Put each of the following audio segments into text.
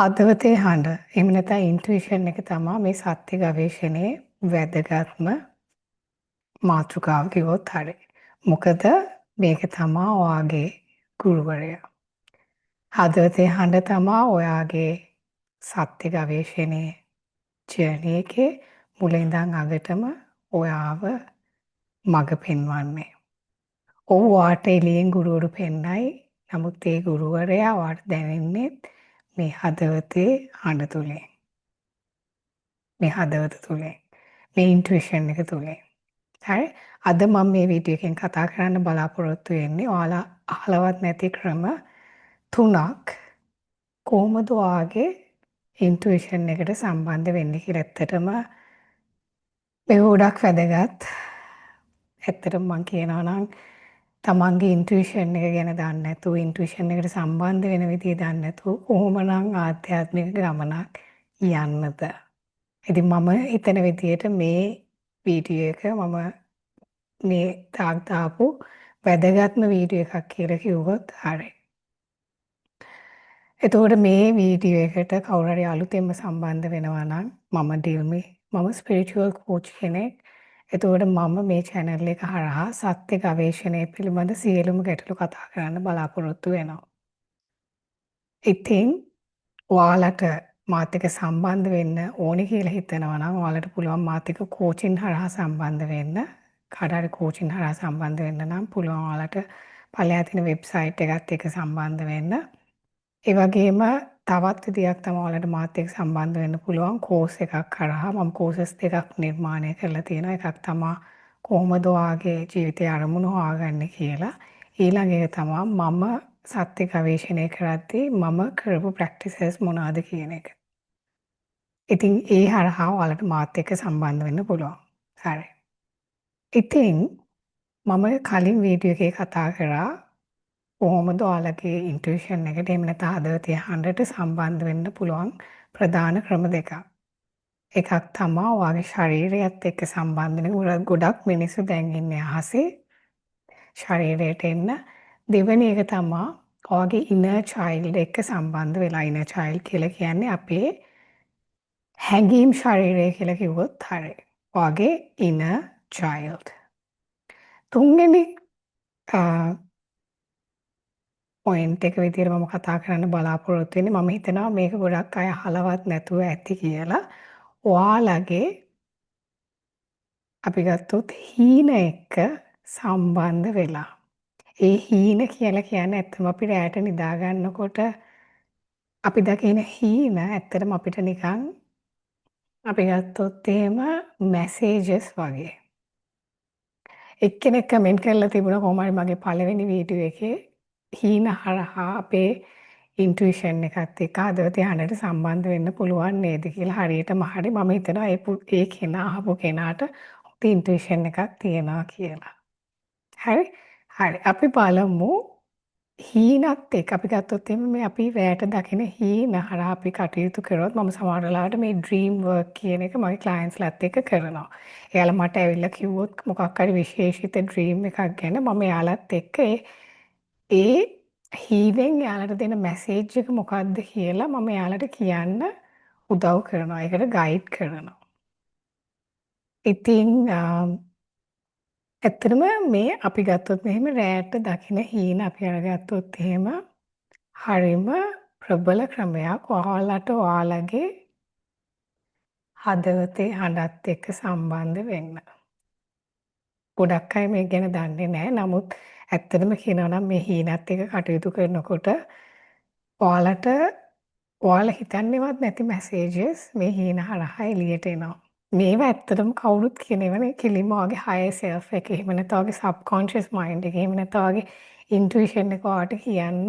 හදවතේ හඬ, එහෙම නැත්නම් ඉන්ටුයිෂන් එක තමා මේ සත්‍ය ගවේෂණයේ වැදගත්ම මාතෘකාව කිව්වොත් හරි. මොකද මේක තමා ඔයාගේ ගුරුවරයා. හදවතේ හඬ තමා ඔයාගේ සත්‍ය ගවේෂණයේ ජර්නි එකේ මුල ඉඳන් අගටම ඔයාව මඟ පෙන්වන්නේ. ඔව්, ඔයාට එළියෙන් ගුරුවරු පෙන්නයි. නමුත් ඒ ගුරුවරයා ඔයාට දැනෙන්නේ මේ හදවතේ හඬ තුලින්. මේ හදවත තුලින්. මේ ඉන්ටුයිෂන් එක තුලින්. හරි. අද මම මේ වීඩියෝ එකෙන් කතා කරන්න බලාපොරොත්තු වෙන්නේ ඔයාලා අහලවත් නැති ක්‍රම තුනක්, කොහොමද ඔයාගේ ඉන්ටුයිෂන් එකට සම්බන්ධ වෙන්නේ කියලා. ඇත්තටම මේක ගොඩක් වැදගත්. ඇත්තටම මං කියනවා නම් තමන්ගේ ඉන්ටුයිෂන් එක ගැන දන්නේ නැතුව, ඉන්ටුයිෂන් එකට සම්බන්ධ වෙන විදිය දන්නේ නැතුව කොහොමනම් ආධ්‍යාත්මික ගමනක් යන්නද? ඉතින් මම හිතන විදියට මේ වීඩියෝ එක මම මේ තාක් දාපු වැදගත්ම වීඩියෝ එකක් කියලා කිව්වොත් හරි. එතකොට මේ වීඩියෝ එකට කවුරු හරි අලුතෙන්ම සම්බන්ධ වෙනවා නම්, මම ඩිල්මි, මම ස්පිරිචුවල් කෝච් කෙනෙක්. එතකොට මම මේ චැනල් එක හරහා සත්‍ය ගවේෂණය පිළිබඳ සියලුම ගැටලු කතා කරන්න බලාපොරොත්තු වෙනවා. ඉතින් ඔයාලට මාත් එක්ක සම්බන්ධ වෙන්න ඕනේ කියලා හිතනවා නම්, ඔයාලට පුළුවන් මාත් එක්ක කෝචින් හරහා සම්බන්ධ වෙන්න. කාට හරි කෝචින් හරහා සම්බන්ධ වෙන්න නම් පුළුවන් ඔයාලට පල්ලෙහා තියෙන වෙබ්සයිට් එකත් එක්ක සම්බන්ධ වෙන්න. ඒ වගේම තවත් විදියක් තමයි ඔයාලට මාත් එක්ක සම්බන්ධ වෙන්න පුළුවන් කෝස් එකක් හරහා. මම කෝසස් දෙකක් නිර්මාණය කරලා තියෙනවා. එකක් තමා කොහොමද ඔයාගේ ජීවිතයේ අරමුණු හොයාගන්නේ කියලා. ඊළඟ එක තමා මම සත්‍ය ගවේෂණය කරද්දී මම කරපු ප්‍රැක්ටිසස් මොනවාද කියන එක. ඉතින් ඒ හරහා ඔයාලට මාත් එක්ක සම්බන්ධ වෙන්න පුළුවන්. හරි. ඉතින් මම කලින් වීඩියෝ එකේ කතා කරා කොහොමද ඔයාලගේ ඉන්ටුයිෂන් එකට, එහෙම නැත්නම් හදවතේ හඬට සම්බන්ධ වෙන්න පුළුවන් ප්‍රධාන ක්‍රම දෙකක්. එකක් තමා ඔයාගේ ශරීරයත් එක්ක සම්බන්ධ වෙන. ගොඩක් මිනිස්සු දැන් ඉන්නේ අහසේ ශරීරයට එන්න. දෙවෙනි එක තමා ඔයාගේ ඉනර් චයිල්ඩ් එක්ක සම්බන්ධ වෙලා. ඉනර් චයිල්ඩ් කියලා කියන්නේ අපේ හැඟීම් ශරීරය කියලා කිව්වොත් හරි. ඔයාගේ ඉනර් චයිල්ඩ්. තුන්වෙනි පොයින්ට් එක විදිහට මම කතා කරන්න බලාපොරොත්තු වෙන්නේ, මම හිතනවා මේක ගොඩක් අය අහලවත් නැතුව ඇති කියලා. ඔයාලගේ අපි ගත්තොත් හීන එක්ක සම්බන්ධ වෙලා. ඒ හීන කියලා කියන්නේ ඇත්තම අපි රැට නිදා ගන්නකොට අපි දකින හීන ඇත්තටම අපිට නිකන් අපි ගත්තොත් එහෙම මැසේජස් වගේ. එක්කෙනෙක් කමෙන්ට් කරලා තිබුණා කොහොම හරි මගේ පළවෙනි වීඩියෝ එකේ, හීන හරහා අපේ ඉන්ටුයිෂන් එකත් එක්ක හදවතේ හඬට සම්බන්ධ වෙන්න පුළුවන් නේද කියලා. හරියටම හරි. මම හිතනවා ඒ ඒ කෙනා, අහපු කෙනාට හොඳ ඉන්ටුයිෂන් එකක් තියෙනවා කියලා. හරි හරි අපි බලමු හීනත් එක්ක අපි ගත්තොත් එහෙම මේ අපි රැට දකින හීන හරහා අපි කටයුතු කරොත්, මම සමහර වෙලාවට මේ ඩ්‍රීම් වර්ක් කියන එක මගේ ක්ලයන්ට්ස්ලාත් එක්ක කරනවා. එයාලා මට ඇවිල්ලා කිව්වොත් මොකක් හරි විශේෂිත ඩ්‍රීම් එකක් ගැන, මම එයාලත් එක්ක ඒ ඒ හීනෙන් එයාලට දෙන මැසේජ් එක මොකක්ද කියලා මම එයාලට කියන්න උදව් කරනවා. ඒකට ගයිඩ් කරනවා. ඉතින් ඇත්තටම මේ අපි ගත්තොත් මෙහෙම රෑට දකින හීන අපි අරගත්තොත් එහෙම හරිම ප්‍රබල ක්‍රමයක් ඔයාලට ඔයාලගේ හදවතේ හඬත් එක්ක සම්බන්ධ වෙන්න. ගොඩක් අය මේ ගැන දන්නේ නැහැ. නමුත් ඇත්තටම කියනවා නම් මේ හීනත් එක්ක කටයුතු කරනකොට ඔයාලට ඔයාලා හිතන්නේවත් නැති මැසේජස් මේ හීන හරහා එළියට එනවා. මේවා ඇත්තටම කවුරුත් කියන ඒවා නෙවෙයි. කෙලින්ම ඔයාගේ හයර් සෙල්ෆ් එක, එහෙම නැත්නම් ඔයාගේ සබ්කොන්ෂස් මයින්ඩ් එක, එහෙම නැත්නම් ඔයාගේ ඉන්ටුයිෂන් එක ඔයාට කියන්න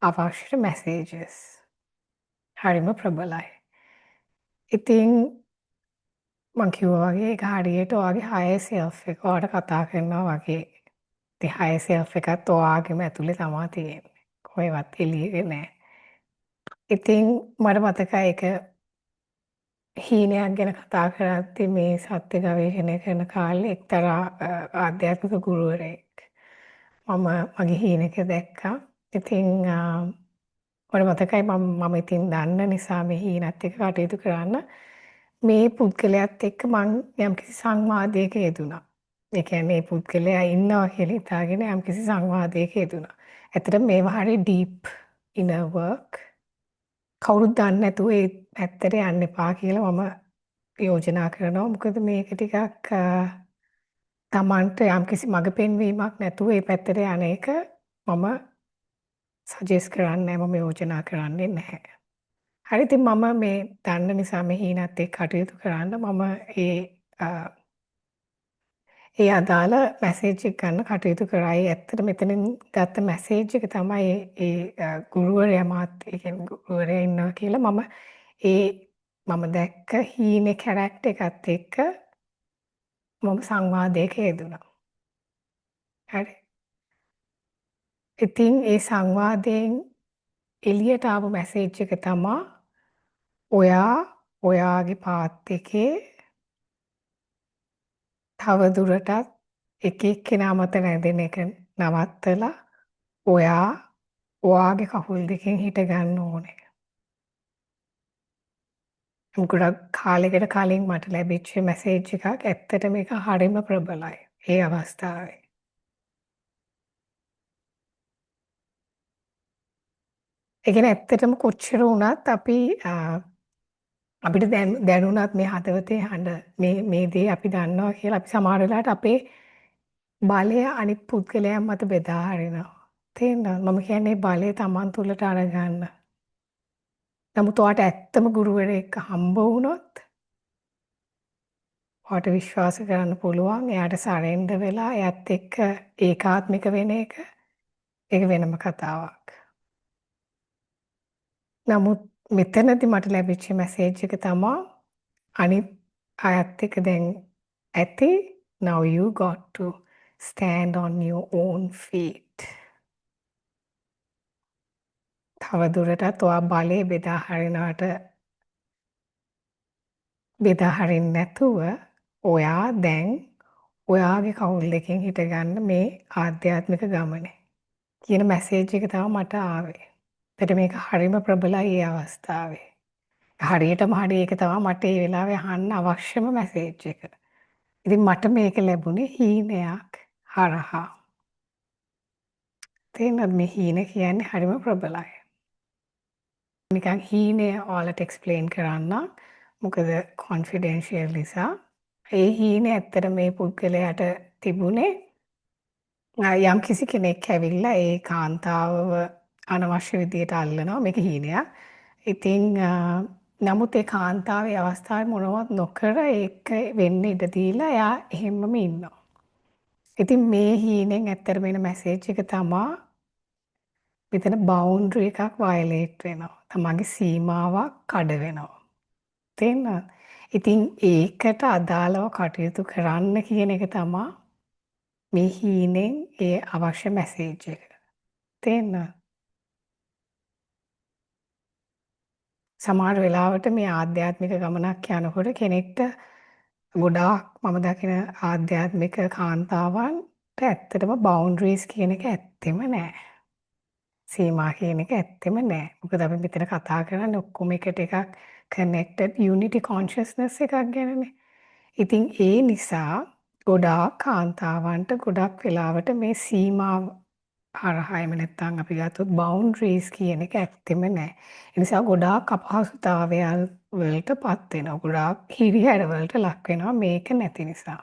අවශ්‍ය මැසේජස්. හරිම ප්‍රබලයි. ඉතින් මං කිව්වා වගේ ඒක හරියට ඔයාගේ හයර් සෙල්ෆ් එක ඔයාට කතා කරනවා වගේ. ඉතින් හයර් සෙල්ෆ් එකත් ඔයාගේම ඇතුලේ තමා තියෙන්නේ. කොහෙවත් එළියේ නෑ. ඉතින් මට මතකයි එක හීනයක් ගැන කතා කරද්දි මේ සත්‍ය ගවේෂණය කරන කාලේ එක්තරා ආධ්‍යාත්මික ගුරුවරයෙක් මම මගේ හීනක දැක්කා. ඉතින් මට මතකයි මම ඉතින් දන්න නිසා මේ හීනත් එක්ක කටයුතු කරන්න මේ පුද්ගලයාත් එක්ක මං යම්කිසි සංවාදයක යෙදුණා. ඒ කියන්නේ මේ පුද්ගලයා ඉන්නවා කියලා හිතාගෙන යම්කිසි සංවාදයක යෙදුණා. ඇත්තටම මේවා හරි ඩීප් ඉනර් වර්ක්. කවුරුත් දන්නේ නැතුව ඒ පැත්තට යන්න එපා කියලා මම යෝජනා කරනවා. මොකද මේක ටිකක් තමන්ට යම්කිසි මඟ පෙන්වීමක් නැතුව ඒ පැත්තට යන එක මම සජෙස් කරන්නේ නැහැ, මම යෝජනා කරන්නේ නැහැ. හරි, ඉතින් මම මේ දන්න නිසා මේ හීනත් එක්ක කටයුතු කරන්න මම ඒ ඒ අදාළ මැසේජ් එක ගන්න කටයුතු කරා. ඒ ඇත්තට මෙතනින් ගත්ත මැසේජ් එක තමයි ඒ ගුරුවරයා මාත්, ඒ කියන්නේ ගුරුවරයා ඉන්නවා කියලා මම ඒ මම දැක්ක හීනේ කැරක්ටර් එකත් එක්ක මම සංවාදයක යෙදුණා. හරි. ඉතින් ඒ සංවාදයෙන් එළියට ආපු මැසේජ් එක තමා ඔයා ඔයාගේ පාත් එකේ තව දුරටත් එක එක්කෙනා මත රැඳෙන එක නවත්තලා ඔයා ඔයාගේ කකුල් දෙකෙන් හිට ගන්න ඕනේ. ගොඩක් කාලෙකට කලින් මට ලැබිච්ච මැසේජ් එකක්. ඇත්තට මේක හරිම ප්‍රබලයි ඒ අවස්ථාවේ. ඒ කියන්නේ ඇත්තටම කොච්චර වුණත් අපි අපිට දැනුණත් මේ හදවතේ හඬ මේ මේ දේ අපි දන්නවා කියලා අපි සමහර වෙලාවට අපේ බලය අනිත් පුද්ගලයන් මත බෙදා හරිනවා. තේරෙනවද? මම කියන්නේ බලය තමන් තුළට අරගන්න. නමුත් ඔයාට ඇත්තම ගුරුවරයෙක් හම්බ වුණොත් ඔයාට විශ්වාස කරන්න පුළුවන් එයාට සරෙන්ඩර් වෙලා එයාත් එක්ක ඒකාත්මික වෙන එක, ඒක වෙනම කතාවක්. නමුත් මෙතනදි මට ලැබිච්ච මැසේජ් එක තමා අනිත් අයත් එක්ක දැන් ඇති, now you got to stand on your own feet. තව දුරටත් ඔයා බලය බෙදා හරිනවට බෙදා හරින්න නැතුව ඔයා දැන් ඔයාගේ කවුල් දෙකෙන් හිටගන්න මේ ආධ්‍යාත්මික ගමනේ කියන මැසේජ් එක තමයි මට ආවේ. එතකොට මේක හරිම ප්‍රබලයි ඒ අවස්ථාවේ. හරියටම හරි ඒක තමයි මට ඒ වෙලාවේ අහන්න අවශ්‍යම මැසේජ් එක. ඉතින් මට මේක ලැබුණේ හීනයක් හරහා. තේරෙනවද මේ හීන කියන්නේ හරිම ප්‍රබලයි. නිකන් හීනය ඔයාලට එක්ස්ප්ලේන් කරන්න. මොකද කොන්ෆිඩෙන්ෂියල් නිසා. ඒ හීන ඇත්තට මේ පුද්ගලයාට තිබුණේ යම් කිසි කෙනෙක් ඇවිල්ලා ඒ කාන්තාවව අනවශ්‍ය විදියට අල්ලනවා. මේක හීනයක්. ඉතින් නමුත් ඒ කාන්තාවේ අවස්ථාවේ මොනවත් නොකර ඒක වෙන්න ඉඩ දීලා එයා එහෙම්මම ඉන්නවා. ඉතින් මේ හීනෙන් ඇත්තටම එන මැසේජ් එක තමා මෙතන බවුන්ඩරි එකක් වයලේට් වෙනවා. තමන්ගේ සීමාවක් කඩ වෙනවා. තේරෙනවද? ඉතින් ඒකට අදාළව කටයුතු කරන්න කියන එක තමා මේ හීනෙන් ඒ අවශ්‍ය මැසේජ් එක. තේරෙනවද? සමහර වෙලාවට මේ ආධ්‍යාත්මික ගමනක් යනකොට කෙනෙක්ට ගොඩාක් මම දකින ආධ්‍යාත්මික කාන්තාවන්ට ඇත්තටම බවුන්ඩරීස් කියන එක ඇත්තෙම නෑ. සීමා කියන එක ඇත්තෙම නෑ. මොකද අපි මෙතන කතා කරන්නේ ඔක්කොම එකට එකක් කනෙක්ටඩ් යුනිටි කොන්ෂස්නස් එකක් ගැනනේ. ඉතින් ඒ නිසා ගොඩාක් කාන්තාවන්ට ගොඩක් වෙලාවට මේ සීමා හරහා එහෙම නැත්නම් අපි ගත්තොත් බවුන්ඩරීස් කියන එක ඇත්තෙම නෑ. ඒ නිසා ගොඩාක් අපහසුතාවයන් වලට පත් වෙනවා. ගොඩාක් හිරිහැර වලට ලක් වෙනවා මේක නැති නිසා.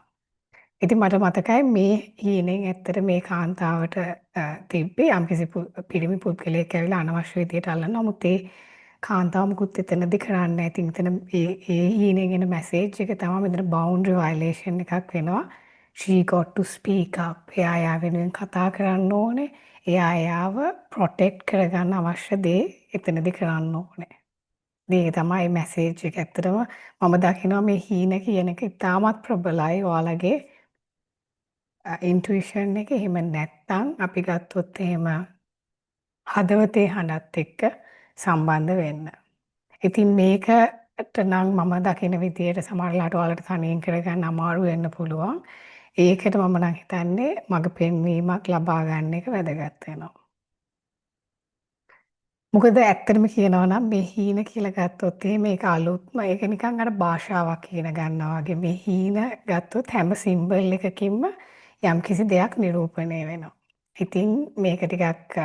ඉතින් මට මතකයි මේ හීනෙන් ඇත්තට මේ කාන්තාවට තිබ්බේ යම්කිසි පිරිමි පුද්ගලයෙක් ඇවිල්ලා අනවශ්‍ය විදියට අල්ලනවා. නමුත් ඒ කාන්තාව මුකුත් එතනදි කරන්නේ නැහැ. ඉතින් එතන ඒ ඒ හීනෙන් එන මැසේජ් එක තමයි මෙතන බවුන්ඩරි වයලේෂන් එකක් වෙනවා. She got to speak up. එයා එයා වෙනුවෙන් කතා කරන්න ඕනේ. එයා එයාව ප්‍රොටෙක්ට් කරගන්න අවශ්‍ය දේ එතනදි කරන්න ඕනේ. ඉතින් ඒක තමයි මැසේජ් එක. ඇත්තටම මම දකිනවා මේ හීන කියන එක ඉතාමත් ප්‍රබලයි ඔයාලගේ ඉන්ටුයිෂන් එක. එහෙම නැත්තම් අපි ගත්තොත් එහෙම හදවතේ හඬත් එක්ක සම්බන්ධ වෙන්න. ඉතින් මේකට නම් මම දකින විදියට සමහරලාට ඔයාලට තනියෙන් කරගන්න අමාරු වෙන්න පුළුවන්. ඒකට මම නම් හිතන්නේ මඟ පෙන්වීමක් ලබා ගන්න එක වැදගත් වෙනවා. මොකද ඇත්තටම කියනවා නම් මේ හීන කියලා ගත්තොත් එහෙම ඒක අලුත්ම, ඒක නිකන් අර භාෂාවක් ඉගෙන ගන්නවා වගේ. මේ හීන ගත්තොත් හැම සිම්බල් එකකින්ම යම්කිසි දෙයක් නිරූපණය වෙනවා. ඉතින් මේක ටිකක්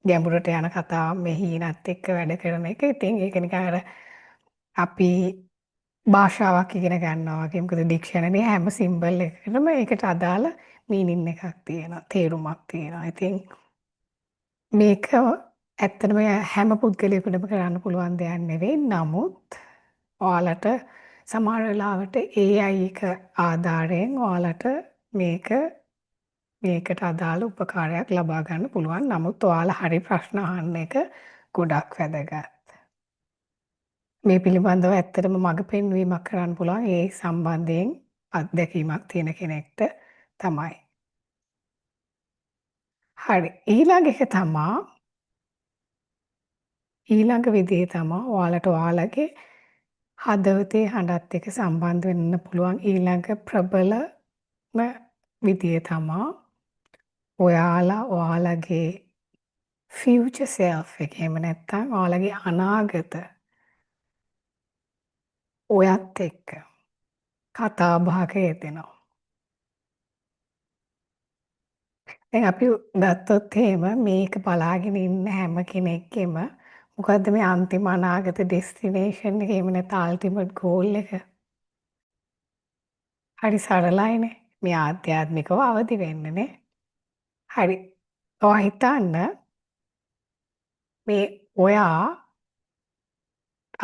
ගැඹුරට යන කතාවක් මේ හීනත් එක්ක වැඩ කරන එක. ඉතින් ඒක නිකන් අර අපි භාෂාවක් ඉගෙන ගන්නවා වගේ. මොකද ඩික්ෂනරි හැම සිම්බල් එකකටම ඒකට අදාළ මීනින් එකක් තියෙනවා, තේරුමක් තියෙනවා. ඉතින් මේක ඇත්තටම හැම පුද්ගලයෙකුටම කරන්න පුළුවන් දෙයක් නෙවෙයි. නමුත් ඔයාලට සමහර වෙලාවට AI එක ආධාරයෙන් ඔයාලට මේකට අදාළ උපකාරයක් ලබා ගන්න පුළුවන්. නමුත් ඔයාලා හරි ප්‍රශ්න අහන්න එක ගොඩක් වැදගත්. මේ පිළිබඳව ඇත්තටම මඟ පෙන්වීමක් කරන්න පුළුවන් ඒ සම්බන්ධයෙන් අත්දැකීමක් තියෙන කෙනෙක්ට තමයි. හරි, ඊළඟ එක තමා, ඊළඟ විදිය තමා ඔයාලට ඔයාලගේ හදවතේ හඬත් එක්ක සම්බන්ධ වෙන්න පුළුවන් ඊළඟ ප්‍රබලම විදිය තමා ඔයාලා ඔයාලගේ ෆියුචර් සෙල්ෆ් එක, එහෙම නැත්නම් ඔයාලගේ අනාගත ඔයත් එක්ක කතා බහක යෙදෙනවා. දැන් අපි ගත්තොත් එහෙම මේක බලාගෙන ඉන්න හැම කෙනෙක්ගේම මොකද්ද මේ අන්තිම අනාගත ඩෙස්ටිනේෂන් එක, එහෙම නැත්නම් අල්ටිමේට් ගෝල් එක? හරි සරලයිනේ. මේ ආධ්‍යාත්මිකව අවදි වෙන්න නේ. හරි. ඔයා හිතන්න මේ ඔයා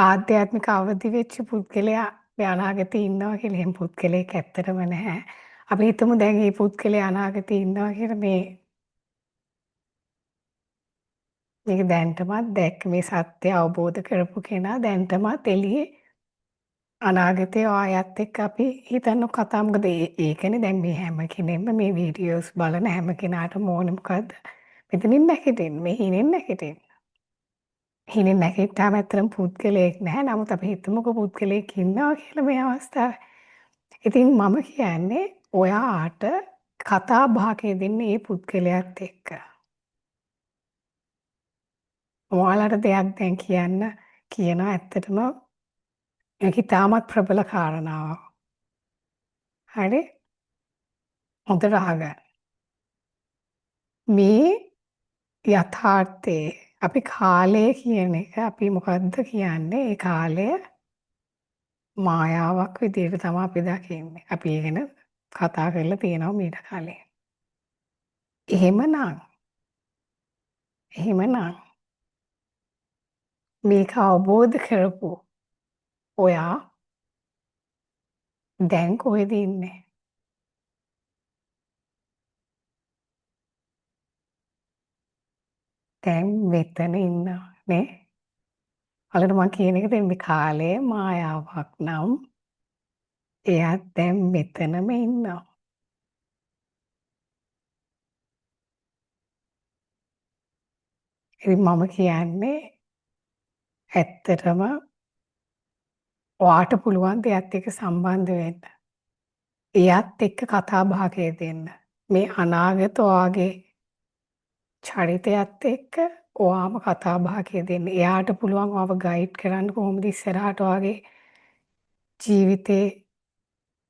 ආධ්‍යාත්මික අවදි වෙච්ච පුද්ගලයා මේ අනාගතේ ඉන්නවා කියලා. එහෙම පුද්ගලයෙක් ඇත්තටම නැහැ. අපි හිතමු දැන් මේ පුද්ගලයා අනාගතේ ඉන්නවා කියලා. මේක දැන්ටමත් දැක්ක, මේ සත්‍ය අවබෝධ කරපු කෙනා දැන්ටමත් එළියේ අනාගතේ ආයත් එක්ක අපි හිතන්න කතා. මොකද ඒකනේ දැන් මේ හැම කෙනෙක්ම මේ වීඩියෝස් බලන හැම කෙනාටම ඕනේ මොකද්ද? මෙතනින් නැගිටින්න, මේ හීනෙන් නැගිටින්න. හීනෙන් නැගිට්ටාම ඇත්තටම පුද්ගලයෙක් නැහැ. නමුත් අපි හිතමුකෝ පුද්ගලයෙක් ඉන්නවා කියලා මේ අවස්ථාවේ. ඉතින් මම කියන්නේ ඔයාට කතා බහක යෙදෙන්න මේ පුද්ගලයාත් එක්ක. ඔයාලට දෙයක් දැන් කියන්න කියනවා, ඇත්තටම ඒක ඉතාමත් ප්‍රබල කාරණාවක්. හරි? හොඳට අහගන්න. මේ යථාර්ථයේ අපි කාලය කියන එක අපි මොකද්ද කියන්නේ? ඒ කාලය මායාවක් විදියට තමයි අපි දකින්නේ. අපි ඒ ගැන කතා කරලා තියෙනවා මීට කලින්. එහෙමනම් මේක අවබෝධ කරපු ඔයා දැන් කොහෙද ඉන්නේ? දැන් මෙතන ඉන්නවා නේ? ඔයාලට මං කියන එක දැන් මේ කාලය මායාවක් නම් එයාත් දැන් මෙතනම ඉන්නවා. ඉතින් මම කියන්නේ ඇත්තටම ඔයාට පුළුවන් දෙයත් එක්ක සම්බන්ධ වෙන්න. එයත් එක්ක කතා බහක යෙදෙන්න. මේ අනාගත ඔයාගේ චරිතයත් එක්ක ඔයාම කතා බහක යෙදෙන්න. එයාට පුළුවන් ඔයාව ගයිඩ් කරන්න කොහොමද ඉස්සරහට ඔයාගේ ජීවිතේ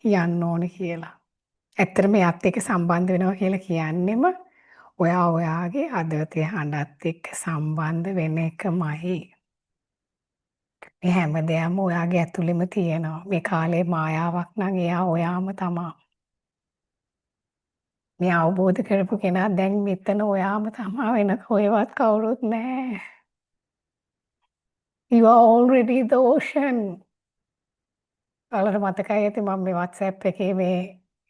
යන්න ඕන කියලා. ඇත්තටම එයත් එක්ක සම්බන්ධ වෙනවා කියලා කියන්නෙම ඔයා ඔයාගේ හදවතේ හඬත් එක්ක සම්බන්ධ වෙන එකමයි. මේ හැම දෙයක්ම ඔයාගේ ඇතුළෙම තියෙනවා. මේ කාලේ මායාවක් නම් එයා ඔයාම තමා. මේ අවබෝධ කරපු කෙනා දැන් මෙතන ඔයාම තමා, වෙන කොහෙවත් කවුරුත් නෑ. You are already the ocean. ඔයාලට මතකයි ඇති මම මේ WhatsApp එකේ මේ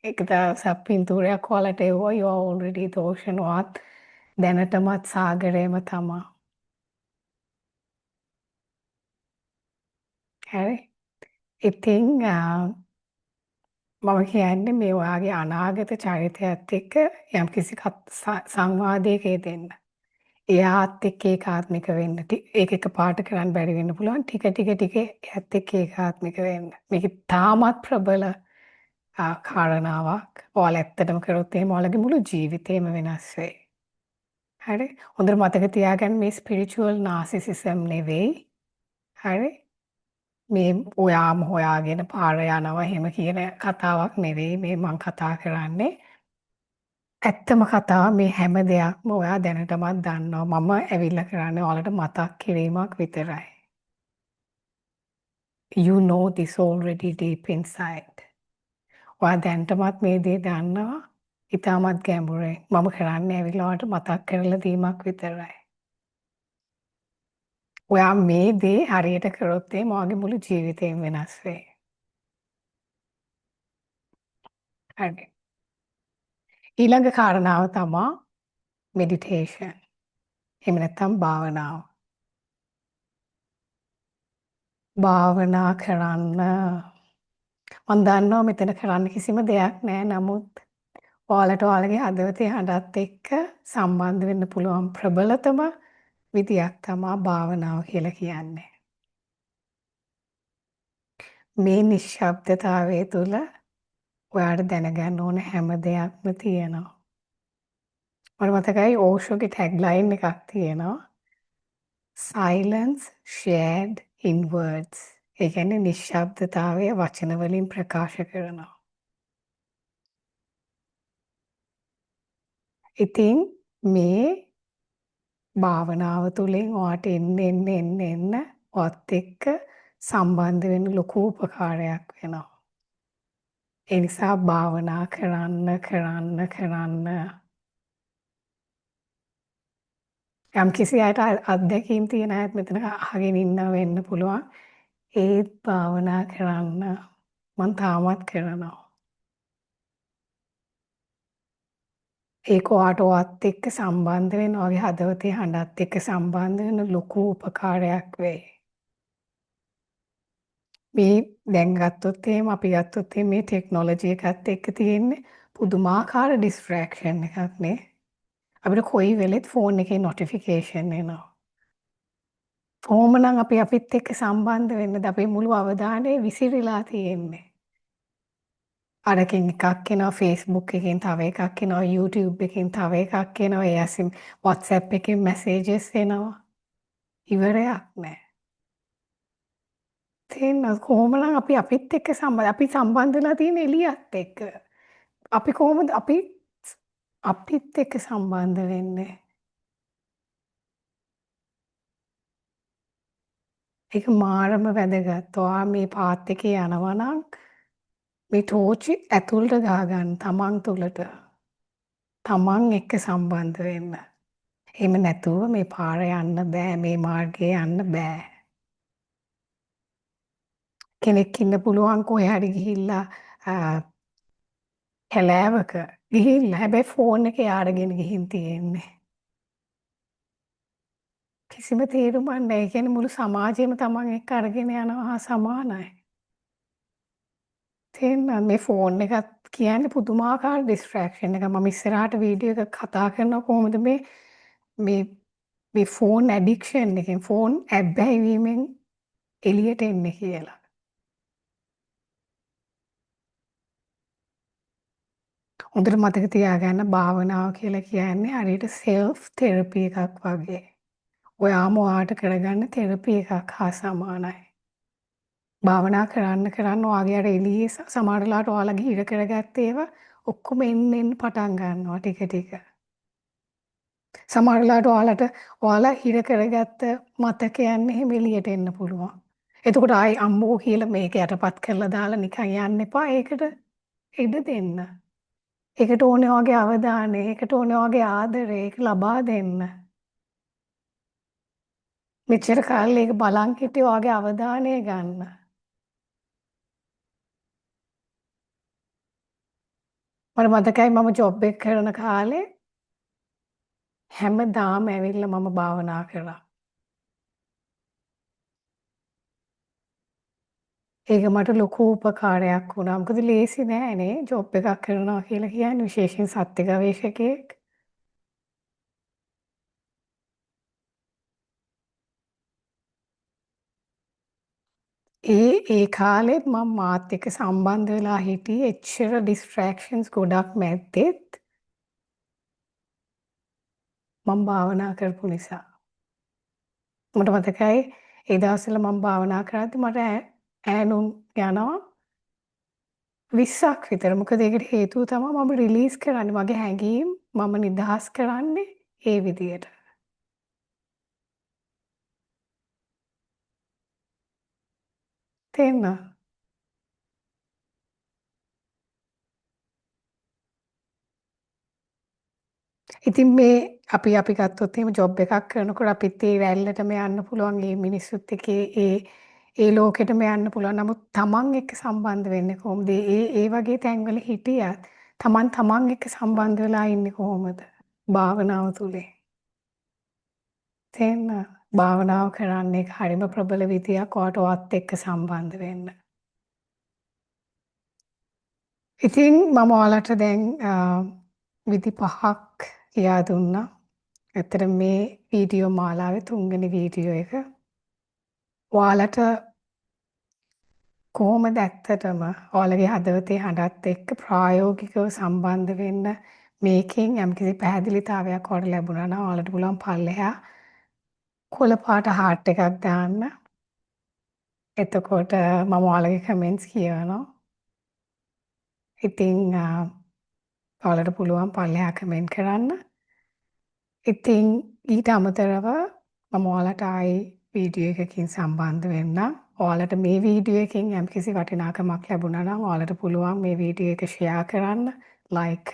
එක දවසක් පින්තූරයක් ඔයාලට එව්වා. You are already the ocean. ඔයාත් දැනටමත් සාගරයම තමා. හරි. ඉතින් මම කියන්නේ මේ ඔයාගේ අනාගත චරිතයත් එක්ක යම්කිසි සංවාදයක යෙදෙන්න. එයාත් එක්ක ඒකාත්මික වෙන්න. ඒක එකපාරට කරන්න බැරි වෙන්න පුළුවන්. ටික ටික ටික එයාත් එක්ක ඒකාත්මික වෙන්න. මේක තාමත් ප්‍රබල කාරණාවක්. ඔයාලා ඇත්තටම කරොත් එහෙම ඔයාලගේ මුළු ජීවිතේම වෙනස් වෙයි. හරි? හොඳට මතක තියාගන්න මේ ස්පිරිචුවල් නාසිසිසම් නෙවෙයි. හරි? මේ ඔයාම හොයාගෙන පාර යනවා එහෙම කියන කතාවක් නෙවෙයි මේ මං කතා කරන්නේ. ඇත්තම කතාව මේ හැම දෙයක්ම ඔයා දැනටමත් දන්නවා. මම ඇවිල්ලා කරන්නේ ඔයාලට මතක් කිරීමක් විතරයි. You know this already deep inside. ඔයා දැනටමත් මේ දේ දන්නවා. ඉතාමත් ගැඹුරෙන්. මම කරන්නේ ඇවිල්ලා ඔයාලට මතක් කරලා දීමක් විතරයි. ඔයා මේ දේ හරියට කරොත් එහෙම ඔයාගේ මුළු ජීවිතේම වෙනස් වෙයි. හරි. ඊළඟ කාරණාව තමා මෙඩිටේෂන්. එහෙම නැත්නම් භාවනාව. භාවනා කරන්න මං දන්නවා මෙතන කරන්න කිසිම දෙයක් නෑ. නමුත් ඔයාලට ඔයාලගේ හදවතේ හඬත් එක්ක සම්බන්ධ වෙන්න පුළුවන් ප්‍රබලතම විදියක් තමා භාවනාව කියලා කියන්නේ. මේ නිශ්ශබ්දතාවය තුළ ඔයාට දැනගන්න ඕන හැම දෙයක්ම තියෙනවා. මට මතකයි ඕෂෝගේ ටැග් ලයින් එකක් තියෙනවා. Silence shared in words. ඒ කියන්නේ නිශ්ශබ්දතාවය වචන වලින් ප්‍රකාශ කරනවා. ඉතින් මේ භාවනාව තුළින් ඔයාට එන්න එන්න එන්න එන්න ඔයත් එක්ක සම්බන්ධ වෙන්න ලොකු උපකාරයක් වෙනවා. ඒ නිසා භාවනා කරන්න කරන්න කරන්න යම් කිසි අයට අත්දැකීම් තියෙන අයත් මෙතන අහගෙන ඉන්න වෙන්න පුළුවන්. ඒත් භාවනා කරන්න මං තාමත් කරනවා. ඒක ඔයාට ඔයත් එක්ක සම්බන්ධ වෙන ඔයාගේ හදවතේ හඬත් එක්ක සම්බන්ධ වෙන ලොකු උපකාරයක් වෙයි. මේ දැන් ගත්තොත් එහෙම අපි ගත්තොත් එහෙම මේ ටෙක්නොලොජි එකත් එක්ක තියෙන්නේ පුදුමාකාර ඩිස්ට්‍රැක්ෂන් එකක් නේ. අපිට කොයි වෙලෙත් ෆෝන් එකේ නොටිෆිකේෂන් එනවා. කොහොම නම් අපි අපිත් එක්ක සම්බන්ධ වෙන්නද අපේ මුළු අවධානය විසිරීලා තියෙන්නේ. අරකින් එකක් එනවා, Facebook එකෙන් තව එකක් එනවා, YouTube එකෙන් තව එකක් එනවා, ඒ අසින් WhatsApp එකෙන් මැසේජස් එනවා. ඉවරයක් නෑ. තේරෙනවද? කොහොම නම් අපි අපිත් එක්ක සම්බන්ධ අපි සම්බන්ධ වෙලා තියෙන එළියත් එක්ක. අපි කොහොමද අපි අපිත් එක්ක සම්බන්ධ වෙන්නේ? ඒක මාරම වැදගත්. ඔයා මේ පාත් එකේ යනවා නම් මේ ටෝච් ඇතුළට ගහගන්න තමන් තුළට. තමන් එක්ක සම්බන්ධ වෙන්න. එහෙම නැතුව මේ පාර යන්න බෑ, මේ මාර්ගයේ යන්න බෑ. කෙනෙක් ඉන්න පුළුවන් කොහේ හරි ගිහිල්ලා කැලෑවක ගිහිල්ලා, හැබැයි ෆෝන් එක යාරගෙන ගිහින් තියෙන්නේ. කිසිම තේරුමක් නෑ. ඒ කියන්නේ මුළු සමාජයම තමන් එක්ක අරගෙන යනවා හා සමානයි. තේරෙනවද? මේ ෆෝන් එකත් කියන්නේ පුදුමාකාර ඩිස්ට්‍රැක්ෂන් එකක්. මම ඉස්සරහට වීඩියෝ එකක් කතා කරනවා කොහොමද මේ මේ මේ ෆෝන් ඇඩික්ෂන් එකෙන් ෆෝන් ඇබ්බැහි වීමෙන් එළියට එන්නේ කියලා. හොඳට මතක තියාගන්න භාවනාව කියලා කියන්නේ හරියට සෙල්ෆ් තෙරපි එකක් වගේ. ඔයාම ඔයාට කරගන්න තෙරපි එකක් හා සමානයි. භාවනා කරන්න කරන්න ඔයාගේ අර එළියේ සමහර වෙලාවට ඔයාලගේ හිර කරගත්ත ඒවා ඔක්කොම එන්න එන්න පටන් ගන්නවා ටික ටික. සමහර වෙලාවට ඔයාලට ඔයාලා හිර කරගත්ත මතකයන් එහෙම එළියට එන්න පුළුවන්. එතකොට ආයි අම්මෝ කියලා මේක යටපත් කරලා දාලා නිකන් යන්න එපා. ඒකට ඉඩ දෙන්න. ඒකට ඕනේ ඔයාගේ අවධානය, ඒකට ඕනේ ඔයාගේ ආදරය, ඒක ලබා දෙන්න. මෙච්චර කාලෙ ඒක බලන් හිටියේ ඔයාගේ අවධානය ගන්න. මට මතකයි මම ජොබ් එක කරන කාලේ හැමදාම ඇවිල්ලා මම භාවනා කරා. ඒක මට ලොකු උපකාරයක් වුණා. මොකද ලේසි නෑ නේ ජොබ් එකක් කරනවා කියලා කියන්නේ, විශේෂයෙන් සත්‍ය ගවේෂකයෙක්. ඒ ඒ කාලෙත් මම මාත් එක්ක සම්බන්ධ වෙලා හිටියේ එච්චර ඩිස්ට්‍රැක්ෂන්ස් ගොඩක් මැද්දෙත්. මම භාවනා කරපු නිසා. මට මතකයි ඒ දවස්වල මම භාවනා කරද්දි මට ඈනුම් යනවා 20ක් විතර. මොකද ඒකට හේතුව තමයි මම රිලීස් කරන්නේ මගේ හැඟීම් මම නිදහස් කරන්නේ ඒ විදියට. තේරුණා? ඉතින් මේ අපි අපි ගත්තොත් එහෙම ජොබ් එකක් කරනකොට අපිත් ඒ රැල්ලටම යන්න පුළුවන්, ඒ මිනිස්සුත් එක්ක ඒ ඒ ඒ ලෝකෙටම යන්න පුළුවන්. නමුත් තමන් එක්ක සම්බන්ධ වෙන්නේ කොහොමද? ඒ ඒ වගේ තැන්වල හිටියත් තමන් තමන් එක්ක සම්බන්ධ වෙලා ඉන්නේ කොහොමද? භාවනාව තුලින්. තේරෙනවද? භාවනාව කරන්නේ ඒක හරිම ප්‍රබල විදියක් ඔයාට ඔයත් එක්ක සම්බන්ධ වෙන්න. ඉතින් මම ඔයාලට දැන් විදි පහක් කියා දුන්නා. ඇත්තට මේ වීඩියෝ මාලාවේ තුන්වෙනි වීඩියෝ එක. ඔයාලට කොහොමද ඇත්තටම ඔයාලගේ හදවතේ හඬත් එක්ක ප්‍රායෝගිකව සම්බන්ධ වෙන්න මේකෙන් යම්කිසි පැහැදිලිතාවයක් ඔයාලට ලැබුණා නම් ඔයාලට පුළුවන් පල්ලෙහා කොළ පාට හાર્ට් එකක් දාන්න. එතකොට මම ඔයාලගේ කමෙන්ට්ස් කියවනවා. ඉතින් ඔයාලට පුළුවන් පල්ලෙහා කමෙන්ට් කරන්න. ඉතින් ඊට අමතරව මම ඔයාලට ආයි වීඩියෝ එකකින් සම්බන්ධ වෙන්නම්. ඔයාලට මේ වීඩියෝ එකෙන් යම්කිසි වටිනාකමක් ලැබුණා නම් ඔයාලට පුළුවන් මේ වීඩියෝ එක ෂෙයා කරන්න, ලයික්